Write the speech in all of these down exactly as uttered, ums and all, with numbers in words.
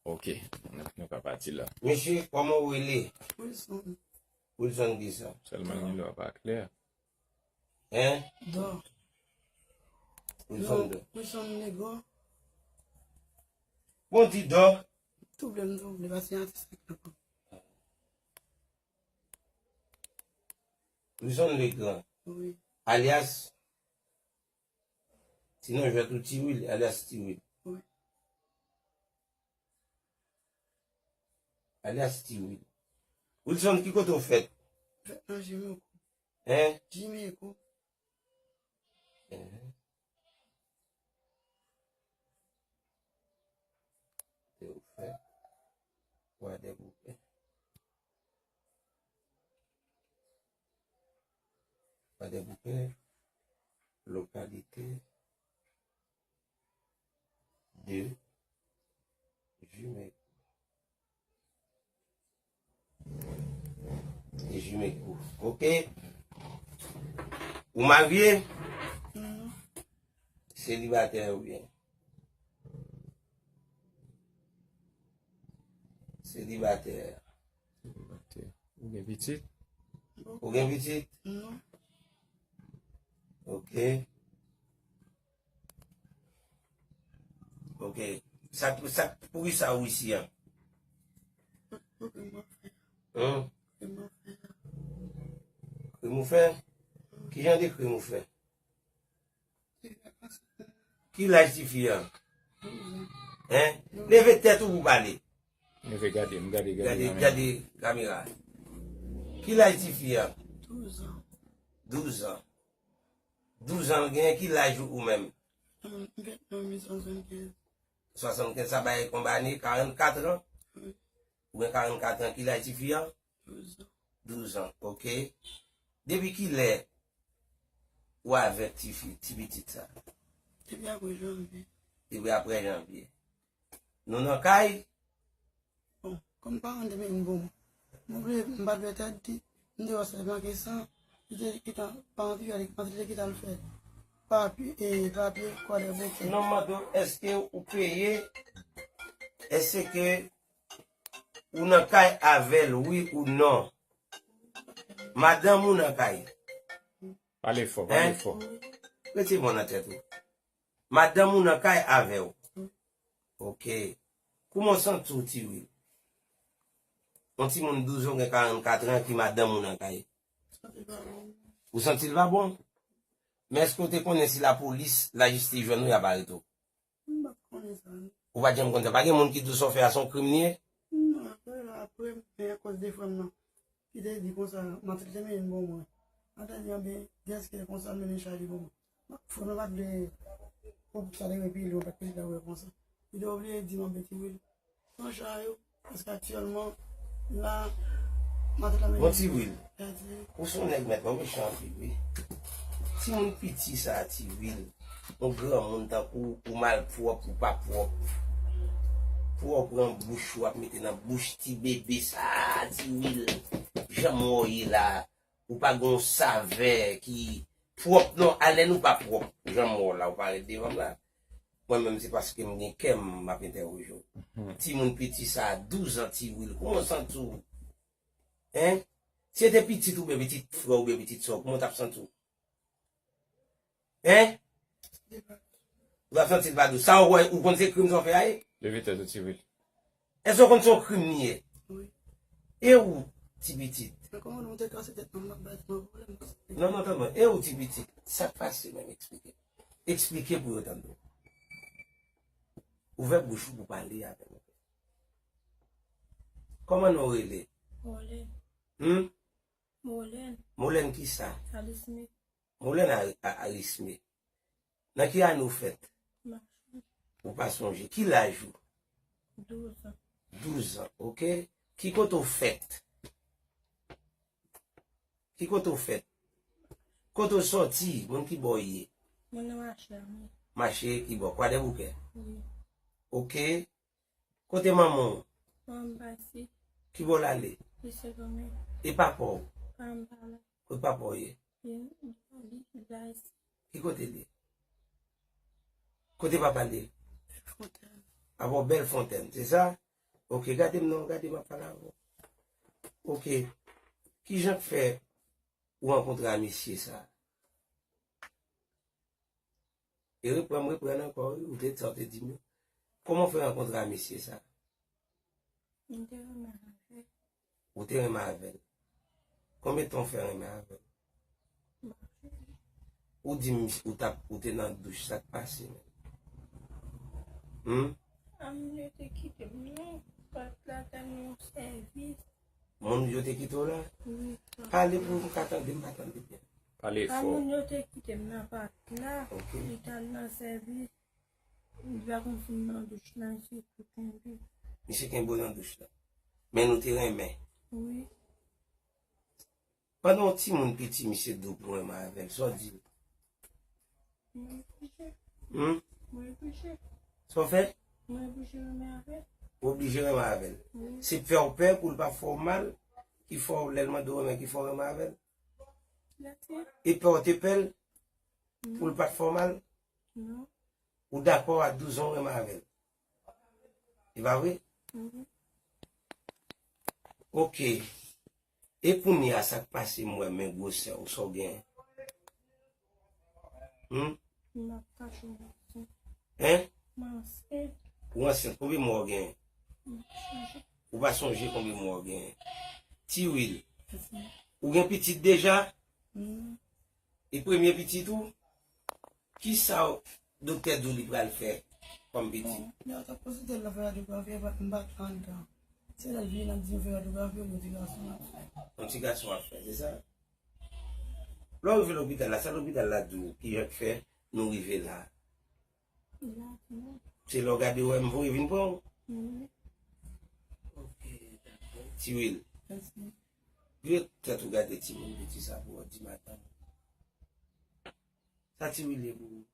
Ok, nou ka pati la. Mesye, kòman w rele? Wilson. Wilson kisa? Sèlman nimewo a pa klè. Hein? Dò. Wilson Dò. Wilson Negò. Bon, di Dò. Tou vle m tou vle, paske atis la k nan. Wilson Legrand. Wi. Alyas, sinon jwèt ou Tiwil, alyas Tiwil. Wi. Alyas Tiwil. Wilson, ki kote w fèt? Fèt nan Jimeko. Hein? Jimeko. Kote w fèt? Kwadèboukè. Kwadèboukè, lokalite de Jimeko. De Jimeko. Ok. Ou marye? Non. Selibatè oubyen? Selibatè. Selibatè. Ou gen pitit? Ou gen pitit? Non. Ok. Ok. Sa, sa, poukisa ou isi a? Krim ou fè? Krim ou fè? Ki jan de krim ou fè? Ki laj tifi a? Hein? Leve tèt ou pou pale. Leve gade m, gade, gade, gade kamera. Ki laj tifi a? Douz an. Douz an. Douz an l genyen, ki laj ou menm? Swasannkenz, sa bay konbyen ane? Karannkat an? Ou gen karannkat an, ki laj tifi a? Douz an. Douz an, ok. Depi kilè ou avèk tifi, ti pitit sa? Depi apre janvye. Depi apre janvye. Nou nan kay? Bon, kòm paran te mennen bon, mwen vle, m pa t vle tèt di, m te wè sèlman ke san, li te gentan pa anvi ale, Mateli te gentan al fè papye, e, papye Kwadèboukè. Non, m mande w, èske ou peye, èske ou nan kay avè l, wi ou non? Madanm ou nan kay? Pale fò, pale fò. Mete men nan tèt ou. Madanm ou nan kay avè w? Ok. Kouman w santi w, Tiwil? Yon timoun douz an, gen karannkat an ki madanm ou nan kay. Ou santi l pa bon? Men èske w te konnen si lapolis, lajistis jwenn ou, y ap arete w? M pa t konnen sa, non. Ou pa t janm konn sa? Pa gen moun ki di w sa w fè a se yon krim li ye? Non, apre la, apre, men akoz de frè m nan, ki te di konsa, Mateli te mennen l ban mwen. Mateli di, anben, dèske konsa l mennen chaj li ban mwen. Frè m nan pa t vle, pou sa te gen pi lwen, pa t pitit la wè konsa. Li te oblije di m, anben, Tiwil, pran chaj ou, paske aktyèlman, la, Mateli la mennen. Bon, Tiwil, ou se yon nèg mèt, ou mechan anpil, wi. Timoun piti sa a, Tiwil. Yon granmoun tankou ou, ou malpwòp, ou pa pwòp. Pou w pran bouch ou ap mete nan bouch ti bebe sa a, Tiwil. Jan m wè w ye la, ou pa gen yon savè ki pwòp non, alè nou pa pwòp. Jan m wè w la, ou parèt devan m la. Mwen menm se paske m gen kè m, m ap entèwoje w. Timoun piti sa a, douz an, Tiwil, kouman w santi w? Hein? Si se te pitit ou oubyen pitit frè w oubyen pitit sè w, kouman w t ap santi w? Hein? Ou t ap santi l pa dous. Sa w wè, ou konn se krim sa w fè a ye? Leve tèt ou, Tiwil. Èske w konn se yon krim li ye? Wi. E ou, ti pitit? Men kòman nou te kase tèt nou, m ap bay tèt mwen pwoblèm, paske... Non, non, tann mwen. E ou, ti pitit? Sa k pase menm, eksplike. Eksplike pou yo tande w. Ouvè bouch ou pou pale avè nou. Kòman non w rele? Molèn. Hum? Molèn. Molèn kisa? Arisme. Molèn Ari-, A-, Arisme. Nan ki ane w fèt? M pa sonje. Ou pa sonje. Ki laj ou? Douz an. Douz an, ok. Ki kote w fèt? Ki kote w fèt? Kote w sòti? Moun ki bò w ye? Mwen nan mache a, mwen. Mache ki bò? Kwadèboukè? Wi. Ok. Kote manman w? Manman m pa isit. Ki bò l ale? Li se granmè. E papa w? Papa m pa la. Kote papa w ye? Li, li, li la isit. Ki kote l ye? Kote papa l ye? Bèlfontèn. Papa w Bèlfontèn, se sa? Ok, gade m non, gade m ap pale avè w. Ok, kijan k fè ou rankontre a mesye sa? E reprann, reprann ankò, wi, ou te, sa w te di m yo. Kòman w fè rankontre a mesye sa? M te renmen avè l. Ou te renmen avè l. Konbyen tan w fè renmen avè l? M pa konnen. Ou di m ou t ap, ou te nan douch, sa k pase menm? Hmm? A, moun yo te kite m nan pòt la, t al nan yon sèvis. Moun yo te kite w la? Wi. Pale pou m ka tande, m pa tande byen. Pale fò. A, moun yo te kite m nan pòt la, li t al nan sèvis. Li pa konn si m nan douch la, misye tou kenbe. Misye kenbe w nan douch la. Men nou te renmen. Wi. Pandan yon timoun piti, misye di w pou renmen avè l, sa w di l? Mwen oblije. Hmm? Mwen oblije. Sa w fè? Mwen oblije renmen avè l. Ou oblije renmen avè l. Wi. Se pè w pè pou l pa fè w mal, ki fè w lè l mande w renmen, ki fè w renmen avè l? Lè se. E pè w te pè l pou l pa t fè w mal? Non. Ou dakò a douz an w renmen avè l? E pa vre? Mhm. Ok. E kounye a, sa k pase, m wè men gwosè w, sa w gen? Hmm? M ap kache w ansent. Hein? M ansent. Ou ansent, konbyen mwa w gen? M pa sonje. Ou pa sonje konbyen mwa w gen? Ti Wil. Yes, ma'am. Ou gen pitit deja? Hmm. E premye pitit ou? Kisa doktè di w li pral fè kòm pitit? Bon, lè yo t ap konsilte l nan fè radyografi, m pa t anndan. Se lè l vini, l ap di yo fè radyografi, yon ti gason ap fè. Yon ti gason ap fè, se sa? Lè w rive lopital la, sa lopital la di w ki jan k fè nou rive la? Se lè w gade w wè m voye vin pran w? Wi. Ok, dakò. Ti Wil. Vire tèt ou gade timoun piti sa pou w di madanm. Sa Ti Wil ye pou ou?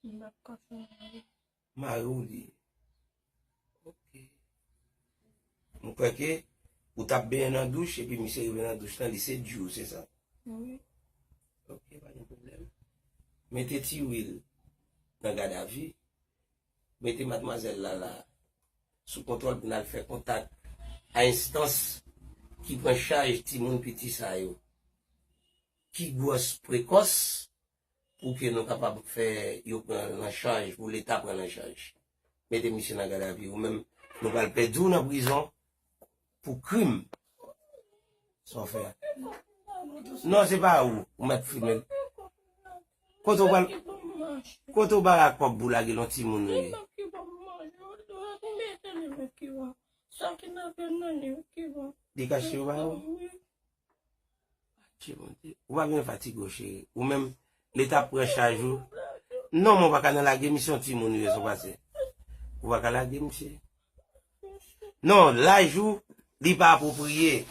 M ap konfime. Mari w li ye. Ok. M kwè ke ou t ap benyen nan douch, epi misye rive nan douch lan, li sedui w, se sa? Wi. Ok, pa gen pwoblèm. Mete Ti Wil nan gadavi. Mete madmwazèl la la sou kontwòl pou n al fè kontak a enstans ki pran chaj timoun piti sa yo, ki gwòs prekòs, pou ke nou kapab fè yo pran l an chaj, pou Leta pran l an chaj. Mete misye nan gadavi, ou menm, nou pral pèdi w nan prizon pou krim. Sa w fè a? Non, se pa ou, ou mèt filme l. Kote w pral, kote w ba kòb pou lage l yon timoun ou ye? Li kache yo ba ou? Adje Bondye. Ou pa bezwen fatige w, cheri. Ou menm, Leta pran chaj ou. Non, men w pa ka nan lage misye, yon timoun ou ye, sa w pase. Ou pa ka lage misye. Non, laj ou, li pa apwopriye.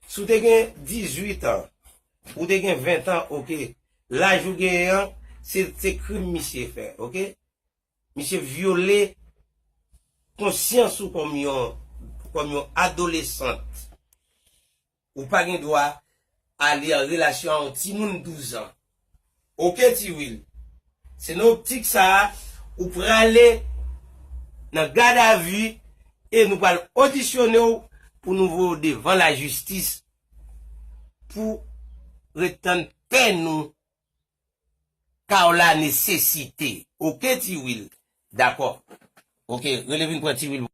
Si w te gen dizuit an, ou te gen ven an, ok. Laj ou genyen an, se, se krim misye fè, ok? Misye vyole konsyans ou kòm yon, kòm yon adolesant. Ou pa gen dwa ale an relasyon a yon timoun douz an. Ok, Ti Wil? Se nan optik sa a, ou prale nan gadavi e nou pral odisyone w pou nou voye w devan lajistis pou ret tann pèn ou ka w la nesesite. Ok, Ti Wil? Dakò. Ok, rele vin pran Ti Wil.